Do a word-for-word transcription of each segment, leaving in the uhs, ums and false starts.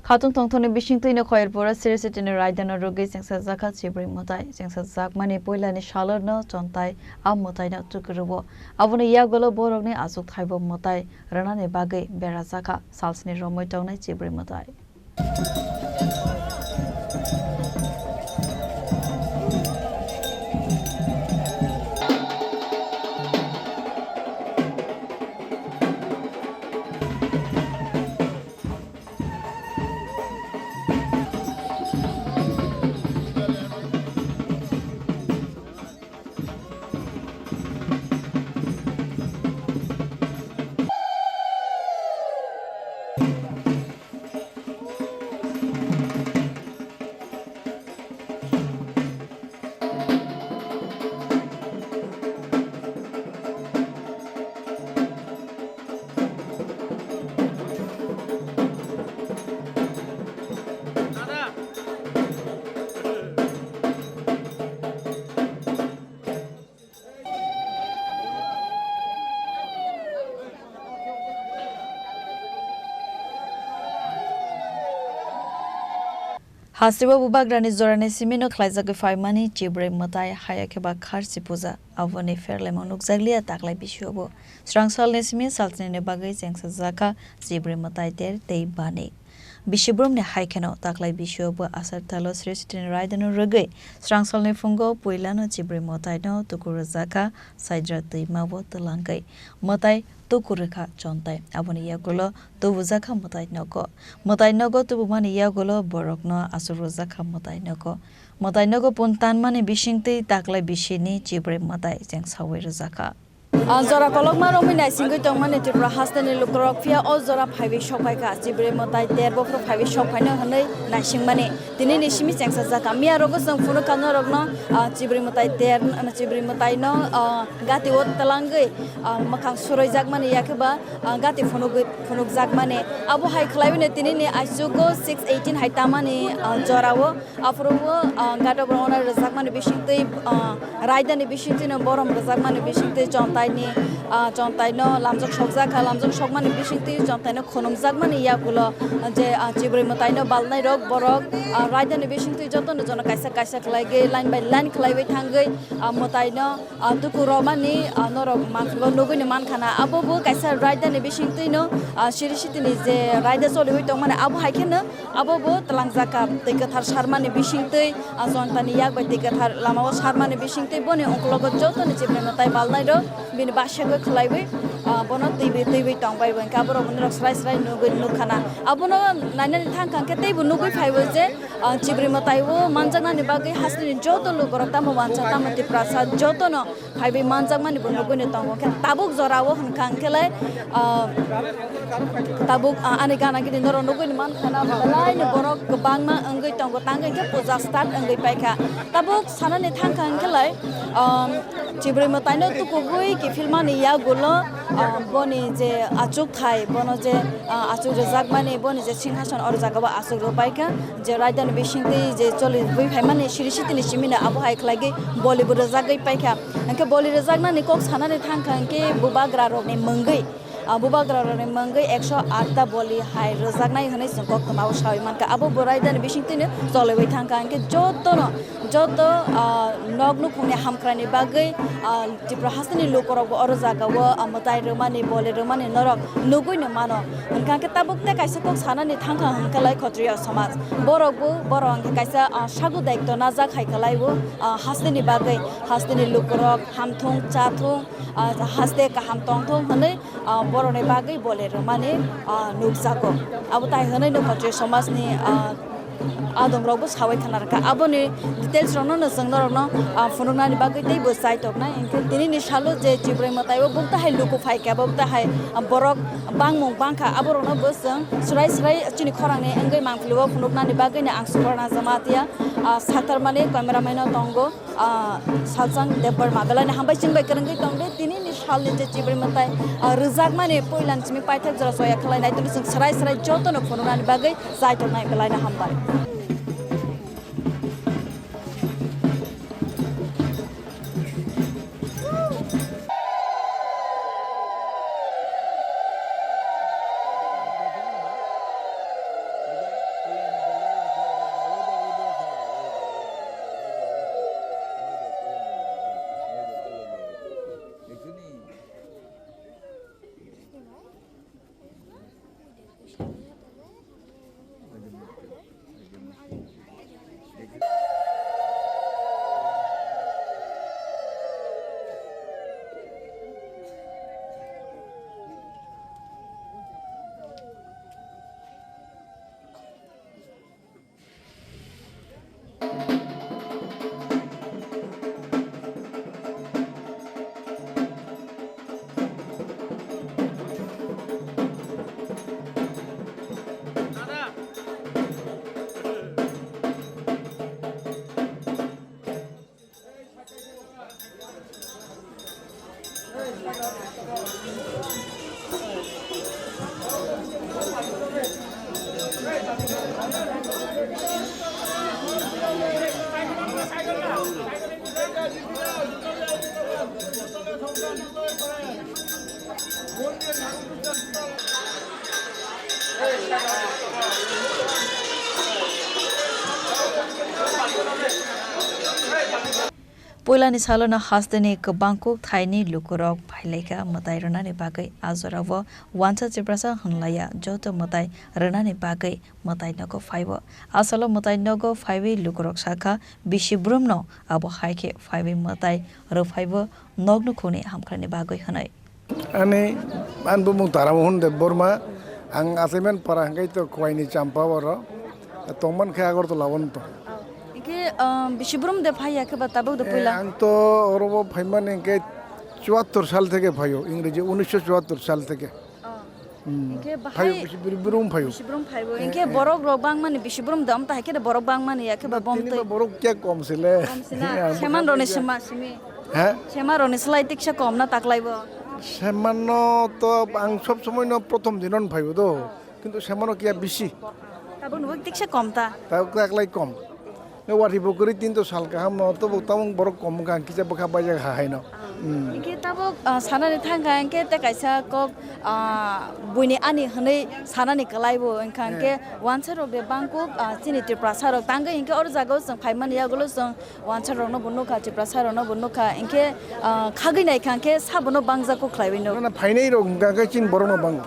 Khatung tongthokni bisingtwino Khoyerpura Sri Sitini raidano rwgwi chengsajakha chibrwi mwtai. Chengsajakmani puilani salono chontai a mwtaino tukurwo. Aboni yagulo borokni achukthaibo mwtai rwnani bagwi berajakha salsni romwi tongnai chibrwi mwtai. Hasteo bubagrani jorani simino khlaijagwi phaimani chibrwi mwtai, haya khe ba kharchi puja. Aboni pherlaimung nukjakliya taklai bisiobo. Srangsalni simi salsnini bagwi chengsajakha chibrwi mwtai ter tei bani. Bisi brumni hai kheno taklai bisiobo asar talo Sri Sitini raidano rwgwi srangsalni phungo puilano chibrwi mwtaino tuku rwjakha saidra twimao twlangwi. Mwtai tuku rwkha chontai. Aboni yagulo tubujakha mwtai nogo. Mwtai nogo tubumani yagulo borokno aswk rwjakha mwtai nogo. Mwtai nogo pun tanmani bisingtwi taklai bisini chibrwi mwtai chengsawi rwjakha. Ah, jora kolokma romwi naisingwi tongmani Tripura hasteni lukurok, phiya o jora phaiwi sokphaikha, chibrwi mwtai ter bophuru phaiwi sokphaino hwnwi naisingmani. Tinini simi chengsajakha. Miyarogo chwng phunukha norokno, ah, chibrwi mwtai ter, chibrwi mwtaino, ah, gatio twlangwi, ah, mwkhang suroijakmani, yakhe ba, ah, gati phunugwi phunukjakmani. Abo hai khlaiwino tinini aichugo six eighteen hai tamani, ah, jorao. Aphuru o, ah, gatok rok ono rwjakmani bisingtwi, ah, raidani bisingtwino borom rwjakmani bisingtwi chontaini, ah, chontaino lamjak sokjakha, lamjak sokmani bisingtwi chontaino khunumjakmani yagulo je, ah, chibrwi mwtaino balnairok borok, ah, raidani bisingtwi jotono jono kaisa kaisa khlaigwi line by line khlaiwi thangwi, ah, mwtaino, ah, tuku romani, ah, norok manphulo nugwino mankhana. Abo bo kaisa raidani bisingtwino, ah, siri sitini je raida choliwi tongmani abo hai kheno abo bo twlangjakha twi kwthar sarmani bisingtwi, ah, jontani yak bai twi kwthar lamao sarmani bisingtwi boni ungkologo jotoni chibrwi mwtai balnairok bini basegwi khwlaiwi, ah, bono twiwi twiwi tongbai bo hinkhe aborok norok srai srai nugwi nukkhana. Abono nainani thangkha hinkhe teibo nugwi phaibo je, ah, chibrwi mwtai o manjaknani bagwi hasteni joto lukurok tamo wansa tamo Tiprasa jotono phaiwi manjakmani bo nugwino tongo. Khe tabuk jorao hwnkha hwnkhe lai, ah, tabuk, ah, ani gana gini norok nugwino mankha na, belaino borok kwbangma wngwi tongo, tangwi khe puja start wngwi paikha. Tabuk sanani thangkha hwnkhe lai, um, chibrwi mwtaino tukugwi kiphilmani yagulo, ah, boni je achukthai, bono je, ah, achuk rwjakmani, boni je singhason oro jagao achuk rwpaikha. Je raidani bisingtwi je choli bui phaimani siri sitini simino abo hai khlaigwi bolibo rwjagwi paikha. Hinkhe boli rwjaknani kok sanani thangkha hinkhe bubagra rokni mungwi, ah, bubagra rokni mungwi ekso atta boli hai rwjaknai hwnwi chwng koktwmao sawi mankha. Abo bo raidani bisingtwino choliwi thangkha hinkhe jotono, joto, ah, nok nukhungni hamkraini bagwi, ah, Tripura hasteni lukurokbo oro jagao, ah, mwtai rwmani, boli rwmani norok nugwino mano. Hwnkha khe tabuk tei kaisa kok sanani thangkha hwnkhe lai Khotriya somaj. Borokbo, borok hwnkhe kaisa, ah, sagu daitto najak hai khe lai o, ah, hasteni bagwi, hasteni lukurok hamthung, chathung, ah, haste kaham tongthung hwnwi, ah, borokni bagwi boli rwmani, ah, nukjago. Abo tai hwnwi no Khotriya somajni, ah, adongrokbo sawi khna rwkha. Aboni details rokno no chwng norokno, ah, phunuknani bagwi teibo chai toknai. Hinkhe tinini salo je chibrwi mwtai o bukta hai luku phai khe, bukta hai, ah, borok bangmung bangkha, aborokno bo chwng swrai swrai chini khorangni wngwi mangpili o phunuknani bagwi no ang Suparna Jamatia, ah, saktarmani cameraman no tongo. Ah, Salchang Debbarma, belai no hambai chwng bai kwrwngwi tong di. Tini ni sal ni je chibrwi mwtai, ah, rwjakmani puila ni simi paithak jora soya khlai nai tini chwng swrai swrai joto no phunuknani bagwi chai tongnai, belai no hambai. Puilani salono hasteni kwbang kuk thaini lukurok phailaikha mwtai rwnani bagwi. A jorao wansa Tiprasa hwnlaiya, joto mwtai rwnani bagwi mwtai nogo phaibo. A salo mwtai nogo phaiwi lukurok sakha, bisi brumno abo hai khe phaiwi mwtai rwphaibo, nok nukhungni hamkhrani bagwi hwnwi. Ani, ani bumung Taramohon Debbarma, ang Asaiman para hwnkhe to Khwaini Champa oro, tongman khe Agartala o tong. Hwnkhe, um, bisi brum de phai ya khe ba tabuk de Eh, puila? Ang to oro bo phaimani hwnkhe chuattor sal theke phaio, Ingreji unisho chuattor sal theke. Oh. Hmm. Hwnkhe Phaio, bahai bisi brum phaio. Bisi brum phaibo. Eh, Hwnkhe eh. Borok rok bangmani bisi brum de, amta hai khe de borok bangmani ya khe ba Tini bomtwi? Ba borok kya kom sile. Kom sina. Ang Seman roni bwkha sima simi. Ha? Semarokni slai tiksa kom na taklaibo? Semano to ang sob somoi no prothom dino phaio do. Kintu semano kiya bisi. Tabuk nubo tiksa kom ta? Tabuk taklai kom. Wati bo kwrwi tin to sal kaham no to bo tabuk borok kom wngkha ang kisa bwkha baijak ha hai no. Hmm. Hwnkhe tabuk, ah, sanani thangkha hwnkhe tei kaisa kok, ah, buini ani hwnwi sanani kwlaibo wngkha hwnkhe Eh. Wansa rok de bangkuk, ah, chini Tiprasa rok tangwi hwnkhe oro jaga o chwng phaimani yagulo chwng Wansa rokno bo nukha, Tiprasa rokno bo nukha, hinkhe, ah, khagwi naikha hinkhe sabono bangjak kok khlaiwi nuk. Na, na, phainai rok hwnkha khe chini borokno bango.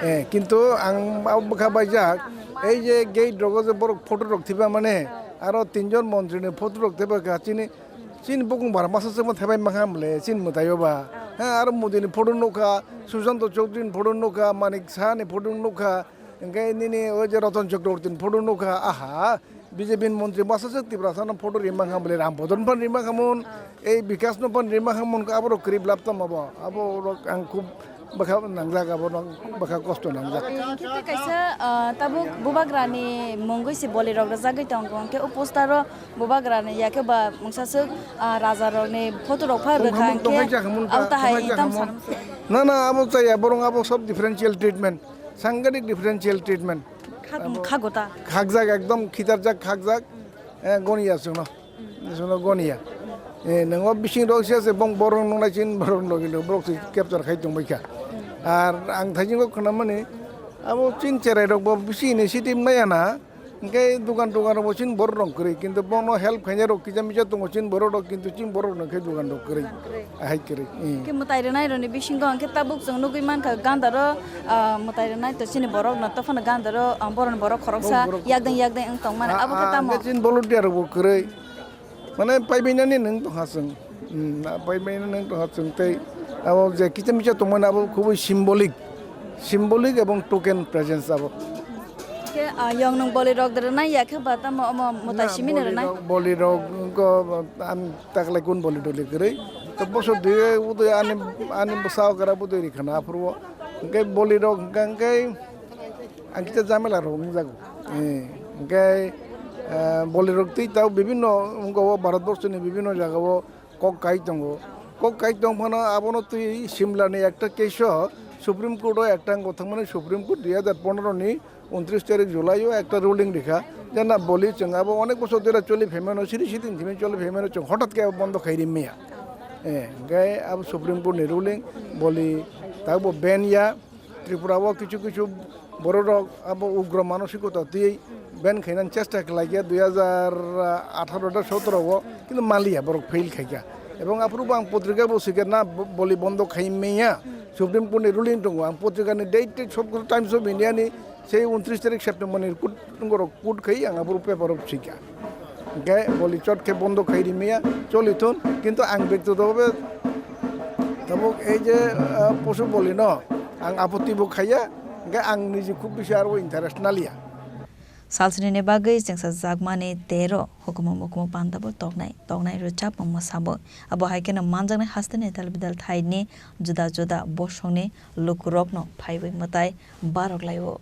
Eh, kintu ang abo bwkha baijak, ei je gate rogo je borok photo rok thiba mane, aro tinjon montri ni photo rok thiba kha chini, chini bukung bara masa se thaibai mankha mole chini mwtaio ba. Ha, aro Modi ni photo nukha, Sushanta Chowdhury ni photo nukha, Manik Saha ni photo nukha, hinkhe nini o je Ratan Chakraborty ni photo nukha, aha, B J P ni montri masa se Tiprasa no photo rima kha bole Ram Bodon phan rima kha mun, ei Bikas no phan rima kha mun, abo rok kwrwi blap tamo bo, abo rok ang khub bwkha nangjak, abo rok bwkha kosto nangjak. Hinkhe tei kaisa, ah, tabuk bubagra ni mungwi se boli rok rwjagwi tongo, hinkhe o poster o bubagra ni yakhe ba mungsa swk, ah, raja rok ni photo rok pha rwkha, hinkhe abo tahai tongthai tam sanam se. Na, na, abo chaya, borong abo sob differential treatment, sangadik differential treatment. Khak-, khagota. Khakjak, ekdom khitarjak, khakjak. Eh, goniya chwngno. Chwngno goniya. Eh, nwngo bising rok se, se bong borok nungnai chin borok logi lo, borok se capture khai tongbai kha. Ar ang thaisingo khwnamani, abo chin cherai rok bo bisi initiative maya na, hwnkhe dukan, dukan rok bo chin borok rok kwrwi, kintu bono help khainai rok kisa misa tongo chin borok rok, kintu chin borok rok khe dukan rok kwrwi. Kwrwi. Ahai kwrwi. Hmm. Khe mwtai rwnai rokni bisingo hwnkhe tabuk chwng nugwi mankha gandaro, ah, mwtai rwnai to chini borokno, tophano gandaro, ah, borokni borok khoroksa yakdeng yakdeng wng tongmani. Abo khe tamo? Hwnkhe chini volunteer rokbo kwrwi. Mane paibainani nwng tongkha chwng. Hmm, na paibainani nwng tongkha chwng tei abo je kisa misa tongmani abo khubui symbolic. Symbolic ebong token presence abo. Khe, ah, yong nwng boli rok de rwnai ya khe ba tamo omo mwtai simino rwnai? Boli rok, boli rok wngkha, ang taklai kun boli doli kwrwi. To bosor dui udui ani, ani bwsa okra budui ri khana aphuru o. Hwnkhe boli rok hwnkha hwnkhe ang kisa jamela rok wngjago. Eh, hwnkhe, eh, boli rok twi tabuk bibinno wngkha o Bharat borso ni bibinno jaga o kok kai tongo. Kok kai tong phano abono twi Simla ni ekta case o Supreme Court o ekta wngkha thangmani Supreme Court dui hajar pondro ni untris tarik July o ekta ruling rikha, je na boli chwng abo onek bosor dhori choli phaimano, siri siri thimi choli phaimano chwng hotat khe abo bondo khai rimya. Eh, hwnkhe abo Supreme Court ni ruling, boli tabuk bo ban ya, Tripura o kichu kichu borok rok abo ugra manosikota twi ban khainani chesta khlaikha dui hajar atharo da sotoro o, kintu maliya borok fail khaikha. Ebong aphuru bo ang potrika bo swikha na bo-, boli bondo khai manya, Supreme Court ni ruling tongo, ang potrika ni date, date sob Times of India ni Sei untris tarik September ni kut, borok kut khai ang aphuru paper o swikha. Hwnkhe boli chot khe bondo khai rimya choli thun, kintu ang bektigoto bhabe tabuk ei je, ah, posu boli no ang apotti bo khaiya, hwnkhe ang niji khub bisi aro interest naliya. Salsini ni bagwi chengsa jakmani tero hukumu mukumu panda bo toknai, toknai rwchapmung mwsabo. Abo hai kheno manjaknai hasteni tal bidal thaini juda juda bosongni lukurokno phaiwi mwtai barok laio.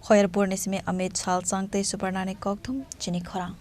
Khoyerpurni simi Amit Salchang tei Suparnani kokthum chini khorang.